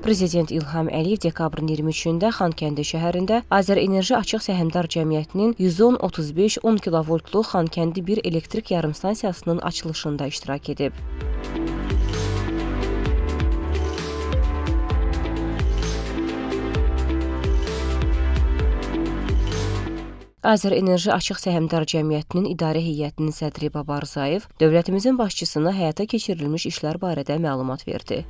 Prezident İlham Əliyev dekabrın 23-də Xankəndi şəhərində Azərenerji Açıq Səhmdar Cəmiyyətinin 110.35 10 kilovoltluq Xankəndi 1 elektrik yarımstansiyasının açılışında iştirak edib. Azərenerji Açıq Səhmdar Cəmiyyətinin İdarə Heyətinin sədri Baba Rzayev dövlətimizin başçısına həyata keçirilmiş işlər barədə məlumat verdi.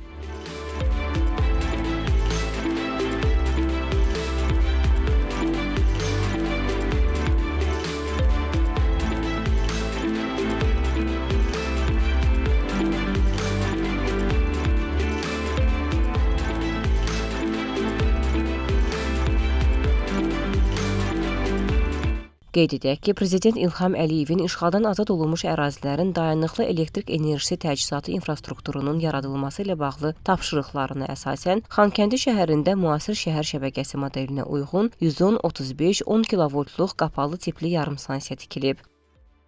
Qeyd edək ki, Prezident İlham Əliyevin işğaldan azad olunmuş ərazilərin dayanıqlı elektrik enerjisi təchizatı infrastrukturunun yaradılması ilə bağlı tapşırıqlarına əsasən Xankəndi şəhərində müasir şəhər şəbəkəsi modelinə uyğun 110.35 10 kilovoltluq qapalı tipli yarımstansiya tikilib.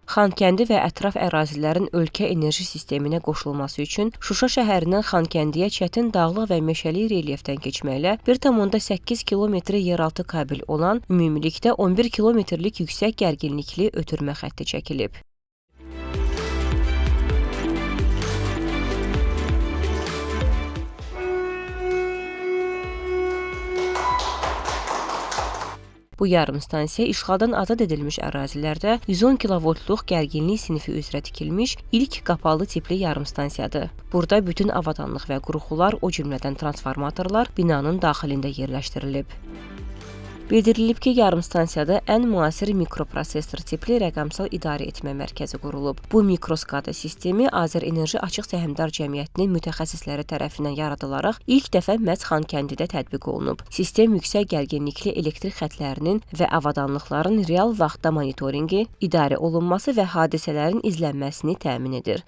Xankəndi və ətraf ərazilərin ölkə enerji sisteminə qoşulması üçün Şuşa şəhərindən Xankəndiyə çətin dağlıq və meşəli relyefdən keçməklə 1,8 kilometr yeraltı kabel olan ümumilikdə 11 kilometrlik yüksək gərginlikli ötürmə xətti çəkilib. Bu yarımstansiya işğaldan azad edilmiş ərazilərdə 110 kilovoltluq gərginlik sinifi üzrə tikilmiş ilk qapalı tipli yarımstansiyadır. Burada bütün avadanlıq və qurğular, o cümlədən transformatorlar binanın daxilində yerləşdirilib. Bildirilib ki, yarımstansiyada ən müasir mikroprosesor tipli rəqəmsal idarə etmə mərkəzi qurulub. Bu mikroskada sistemi Azərenerji Açıq Səhmdar Cəmiyyətinin mütəxəssisləri tərəfindən yaradılaraq ilk dəfə məhz Xankəndidə tətbiq olunub. Sistem yüksək gərginlikli elektrik xətlərinin və avadanlıqların real vaxtda monitorinqi, idarə olunması və hadisələrin izlənməsini təmin edir.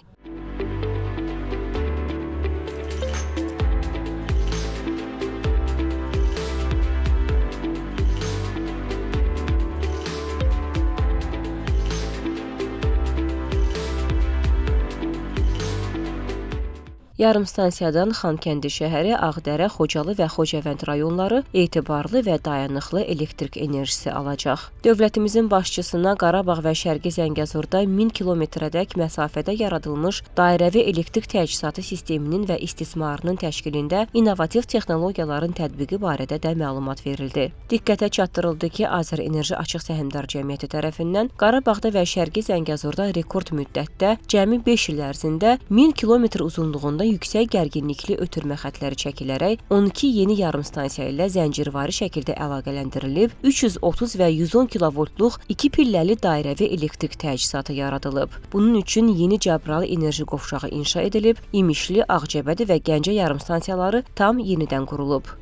Yarımstansiyadan Xankəndi şəhəri, Ağdərə, Xocalı və Xocavənd rayonları etibarlı və dayanıqlı elektrik enerjisi alacaq. Dövlətimizin başçısına Qarabağ və Şərqi Zəngəzurda 1000 kilometrədək məsafədə yaradılmış dairəvi elektrik təchizatı sisteminin və istismarının təşkilində innovativ texnologiyaların tətbiqi barədə də məlumat verildi. Diqqətə çatdırıldı ki, Azərenerji Açıq Səhmdar Cəmiyyəti tərəfindən Qarabağda və Şərqi Zəngəzurda rekord müddətdə cəmi 5 il ərzində 1000 kilometr uzunluğunda yüksək gərginlikli ötürmə xətləri çəkilərək 12 yeni yarımstansiya ilə zəncirvari şəkildə əlaqələndirilib, 330 və 110 kilovoltluq iki pilləli dairəvi elektrik təchizatı yaradılıb. Bunun üçün yeni Cəbrayıl enerji qovşağı inşa edilib, İmişli, Ağcabədi və Gəncə yarımstansiyaları tam yenidən qurulub.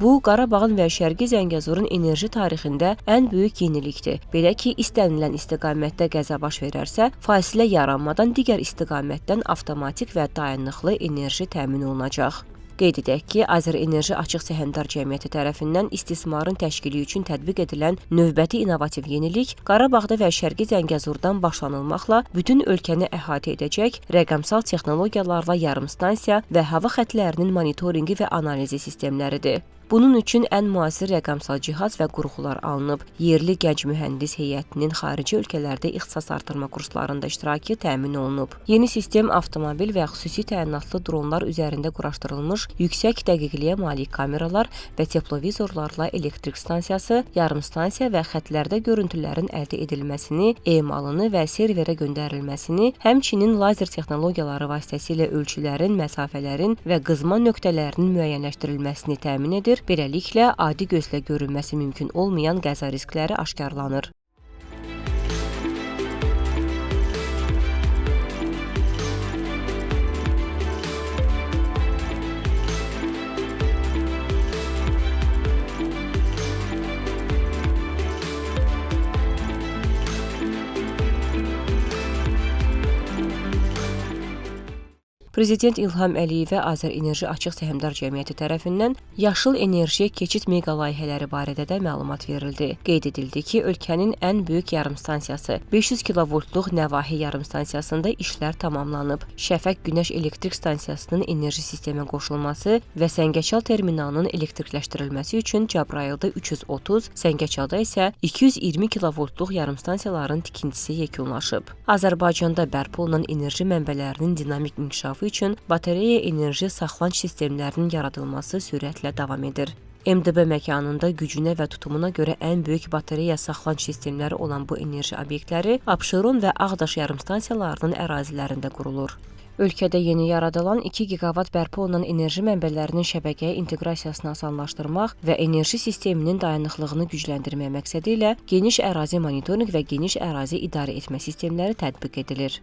Bu, Qarabağın və Şərqi Zəngəzurun enerji tarixində ən böyük yenilikdir. Belə ki, istənilən istiqamətdə qəza baş verərsə, fasilə yaranmadan digər istiqamətdən avtomatik və dayanıqlı enerji təmin olunacaq. Qeyd edək ki, Azərenerji Açıq Səhmdar Cəmiyyəti tərəfindən istismarın təşkili üçün tətbiq edilən növbəti innovativ yenilik Qarabağda və Şərqi Zəngəzurdan başlanılmaqla bütün ölkəni əhatə edəcək rəqəmsal texnologiyalarla yarımstansiya və hava xətlərinin monitorinqi və analizi sistemləridir. Bunun üçün ən müasir rəqəmsal cihaz və qurğular alınıb. Yerli gənc mühəndis heyətinin xarici ölkələrdə ixtisas artırma kurslarında iştirakı təmin olunub. Yeni sistem avtomobil və xüsusi təyinatlı dronlar üzərində quraşdırılmış yüksək dəqiqliyə malik kameralar və teplovizorlarla elektrik stansiyası, yarımstansiya və xətlərdə görüntülərin əldə edilməsini, emalını və serverə göndərilməsini, həmçinin lazer texnologiyaları vasitəsilə ölçülərin, məsafələrin və qızma nöqtələrinin müəyyənləşdirilməsini təmin edir. Beləliklə, adi gözlə görünməsi mümkün olmayan qəza riskləri aşkarlanır. Prezident İlham Əliyevə Azərenerji Açıq Səhmdar Cəmiyyəti tərəfindən yaşıl enerjiyə keçid meqa layihələri barədə də məlumat verildi. Qeyd edildi ki, ölkənin ən böyük yarımstansiyası 500 kilovoltluq Nəvahi yarımstansiyasında işlər tamamlanıb. Şəfəq günəş elektrik stansiyasının enerji sistemə qoşulması və Səngəçal terminalının elektrikləşdirilməsi üçün Cəbrayılda 330, Səngəçalda isə 220 kilovoltluq yarımstansiyaların tikintisi yekunlaşıb. Azərbaycanda bərpa olunan enerji mənbələrinin dinamik inkişafı üçün batareya enerji saxlanc sistemlərinin yaradılması sürətlə davam edir. MDB məkanında gücünə və tutumuna görə ən böyük batareya saxlanc sistemləri olan bu enerji obyektləri Abşeron və Ağdaş yarımstansiyalarının ərazilərində qurulur. Ölkədə yeni yaradılan 2 giqavat bərpa olunan enerji mənbələrinin şəbəkəyə inteqrasiyasını asanlaşdırmaq və enerji sisteminin dayanıqlığını gücləndirmək məqsədi ilə geniş ərazi monitorinq və geniş ərazi idarə etmə sistemləri tətbiq edilir.